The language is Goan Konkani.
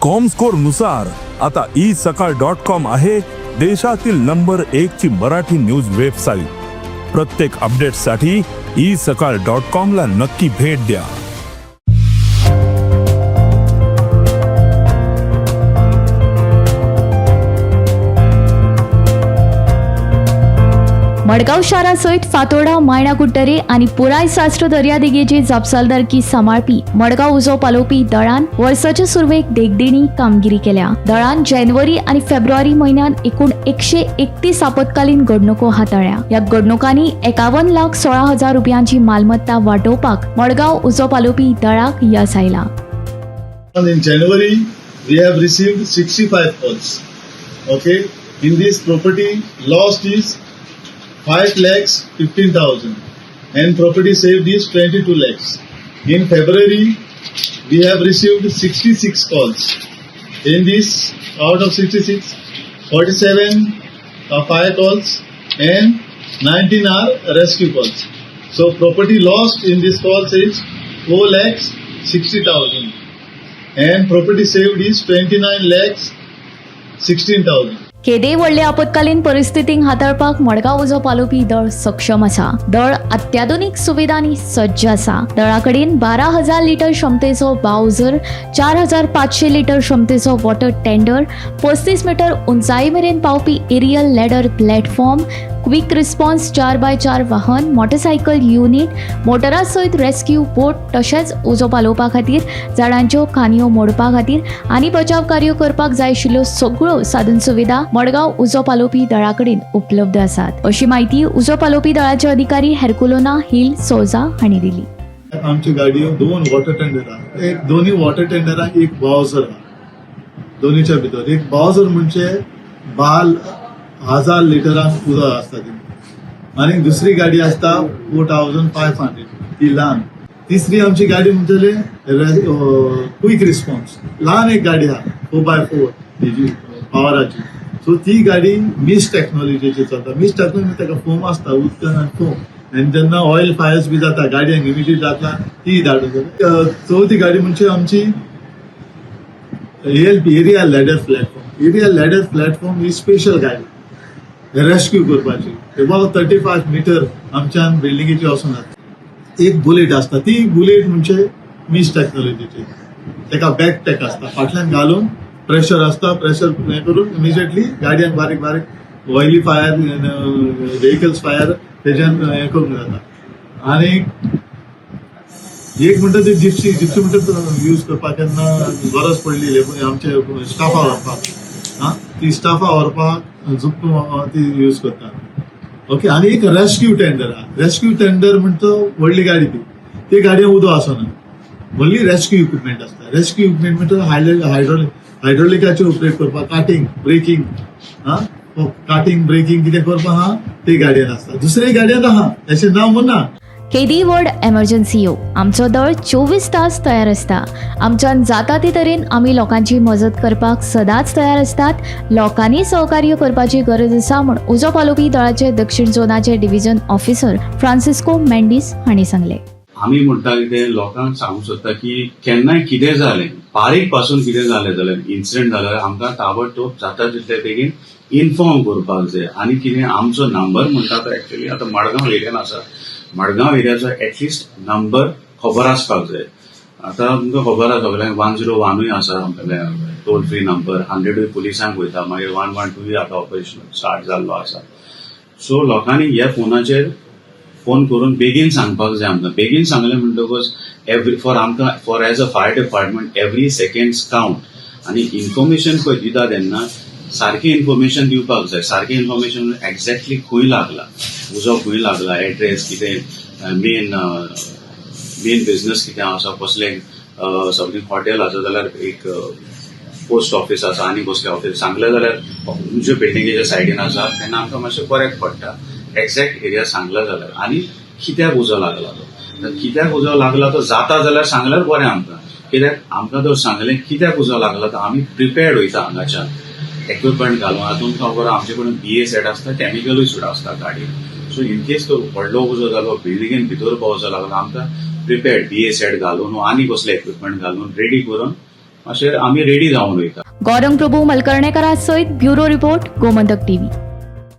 कॉमस्कोर नुसार आता ई सकाळ डॉट कॉम आहे देशातील नंबर एक ची मराठी न्यूज वेबसाईट. प्रत्येक अपडेटसाठी ई सकाळ डॉट कॉम ला नक्की भेट द्या. मडगांव शारा सयत फातोर्डा, मायणा कुडटरे आनी पुराय साश्ट दर्यादेगेची जापसालदारकी सांबाळपी मडगांव उजो पालोवपी दळान वर्साचे सुरवेक देखदिणी कामगिरी केल्या. दळान जानेवारी आनी फेब्रुवारी म्हयन्यात एकूण 131 आपत्कालीन घडणुको हाताळ्ळ्या. ह्या घडणुकांनी 51,16,000 रुपयांची मालमत्ता वाटोवपाक मडगांव उजो पालोवपी दळाक येस आयला. In January, we have received 65 calls. Okay, in this, property lost is 5 lakhs 15,000 and property saved is 22 lakhs. In February, we have received 66 calls. In this, out of 66, 47 are fire calls and 19 are rescue calls. So property lost in this calls is 4 lakhs 60,000 and property saved is 29 lakhs 16,000. केदेय व्हडले आपत्कालीन परिस्थितींक हाताळपाक मडगांव उजो पालोवपी दळ सक्षम आसा. दळ अत्याधुनीक सुविधांनी सज्ज आसा. दळा कडेन 12,000 लिटर क्षमतेचो बावजर, 4500 लिटर क्षमतेचो वॉटर टेंडर, 35 मिटर उंचाये मेरेन पावपी aerial ladder platform, quick response 4x4 वाहन, मोटरसायकल युनिट, मोटरा सयत रेस्क्यू बोट, तशेंच उजो पालोवपा खातीर, झाडांच्यो खांदयो मोडपा खातीर आनी बचाव कार्य करपाक जाय आशिल्ल्यो सगळ्यो साधन सुविधा मडगांव उजो पालोवपी दळा कडेन उपलब्ध आसात, अशी म्हायती उजो पालोवपी दळाचे अधिकारी हेरकुलोना हिल सोजा हांणी दिली. आमची गाडयो दोन वॉटर टेंडर, एक दोन्ही वॉटर टेंडराक एक बावजर आहा. दोन्हीच्या भितर एक बावजर म्हणजे 12,000 लिटरांक उदक आसता ती आनी दुसरी गाडी आसता 4500, ती ल्हान. तिसरी आमची गाडी म्हणटले क्विक रिस्पॉन्स, ल्हान एक गाडी आहा, 4x4 हेजी पावराची. सो ती गाडी मिस्ट टेक्नॉलॉजीची चलता. मिस्ट टेक्नॉलॉजी, ताका फोम आसता, उदकान आनी फोम, आनी जेन्ना ऑयल फायर्स बी जाता, गाडयांक इमिडिएट जाता, ती धाडून जाता. चवथी गाडी म्हणजे आमची ALP, aerial ladder platform. Aerial ladder platform ही स्पेशल गाडी रेस्क्यू करपाची. एबाउट 35 मिटर आमच्यान बिल्डिंगेची वचून जाता. एक बुलेट आसता, ती बुलेट म्हणजे मिस्ट टेक्नॉलॉजीची. ताका बॅक पॅक आसता, फाटल्यान घालून प्रेशर आसता, प्रेशर हें करून इमिजिएटली गाडयांक बारीक बारीक ऑयली फायर, व्हेकल्स फायर तेज्यान हें करूंक जाता. आनी एक म्हणटा ती जिप्सी. जिप्सी म्हणटा यूज करपाक केन्ना गरज पडली आमचे स्टाफा व्हरपाक, हा, ती स्टाफा व्हरपाक जुप ती यूज करतात. ओके, आनी एक रेस्क्यू टेंडर आहा. रेस्क्यू टेंडर म्हणटा व्हडली गाडी ती. ती गाडयेन उदक आसना, व्हडली रेस्क्यू इक्विपमेंट आसता. रेस्क्यू इक्विपमेंट म्हणटा हायड्रोलिक, हायड्रोलिकाचेर ऑपरेट करपाक, कार्टिंग ब्रेकिंग, हा, कार्टिंग ब्रेकिंग कितें करपाक आहा, ते गाडयेन आसता. दुसरे गाडयेन आहा, अशें ना म्हण ना. केदी व्हड एमर्जन्सी येवं, आमचो दळ 24 तास तयार आसता. आमच्यान जाता ते तरेन आमी लोकांची मजत करपाक सदांच तयार आसतात. लोकांनी सहकार्य करपाची गरज आसा म्हूण उजो पालोवपी दळाचे दक्षिण झोनाचे डिव्हिजन ऑफिसर फ्रांसिस्को मेंडीस हांणी सांगलें. आमी म्हणटा कितें, लोकांक सांगूंक सोदता की केन्नाय कितें जालें, बारीक पासून कितें जालें जाल्यार, इन्सिडंट जाल्यार आमकां ताबडतोब जाता तितले बेगीन इन्फॉर्म करपाक जाय. आनी कितें, आमचो नंबर म्हणटा तो एक्चुअली आतां मडगांव एरियान आसा, मडगांव एरियाचो एटलिस्ट नंबर खबर आसपाक जाय. आतां तुमकां खबर आसा सगल्यांक, 101ूय आसा आमगेलें टोल फ्री नंबर, 100ूय पुलिसांक वयता, मागीर 112ूय आतां ऑपरेशन स्टार्ट जाल्लो आसा. सो लोकांनी ह्या फोनाचेर फोन करून बेगीन सांगपाक जाय आमकां. बेगीन सांगलें म्हणटकच एवरी फॉर आमकां, for as a fire department, every second count. आनी इन्फॉर्मेशन पळय दिता तेन्ना सारकें इन्फॉर्मेशन दिवपाक जाय. सारकें इन्फॉर्मेशन, एक्झॅक्टली खंय लागला उजो, खंय लागला, एड्रेस कितें, मेन मेन बिझनस कितें आसा, कसलें सगळें हॉटेल आसा जाल्यार एक पोस्ट ऑफिस आसा आनी कसलें ऑफिस सांगलें जाल्यार, खंयच्या बिल्डिंगेच्या सायडीन आसा, तेन्ना आमकां मातशें बऱ्याक पडटा एक्झॅक्ट एरिया सांगला जाल्यार. आनी कित्याक उजो लागला तो, तर कित्याक उजो लागला तो जाता जाल्यार सांगल्यार बरें आमकां. कित्याक आमकां जर सांगलें कित्याक उजो लागला, तर आमी प्रिपेर्ड वयता हांगाच्यान इक्विपमेंट घालून. आतां तुमकां खबर, आमचे कडेन बीए सेट आसता, केमिकलूय सुद्दां आसता गाडयेन. सो इन केस तो व्हडलो उजो जालो, बिल्डिंगेन भितर पावसो लागलो, आमकां प्रिपेर्ड बीए सेट घालून आनी कसले इक्विपमेंट घालून रेडी करून. अशें आमी रेडी जावन वयता. गौरंग प्रभू मलकर्णेकरा सयत ब्युरो रिपोर्ट, गोमंतक टीव्ही.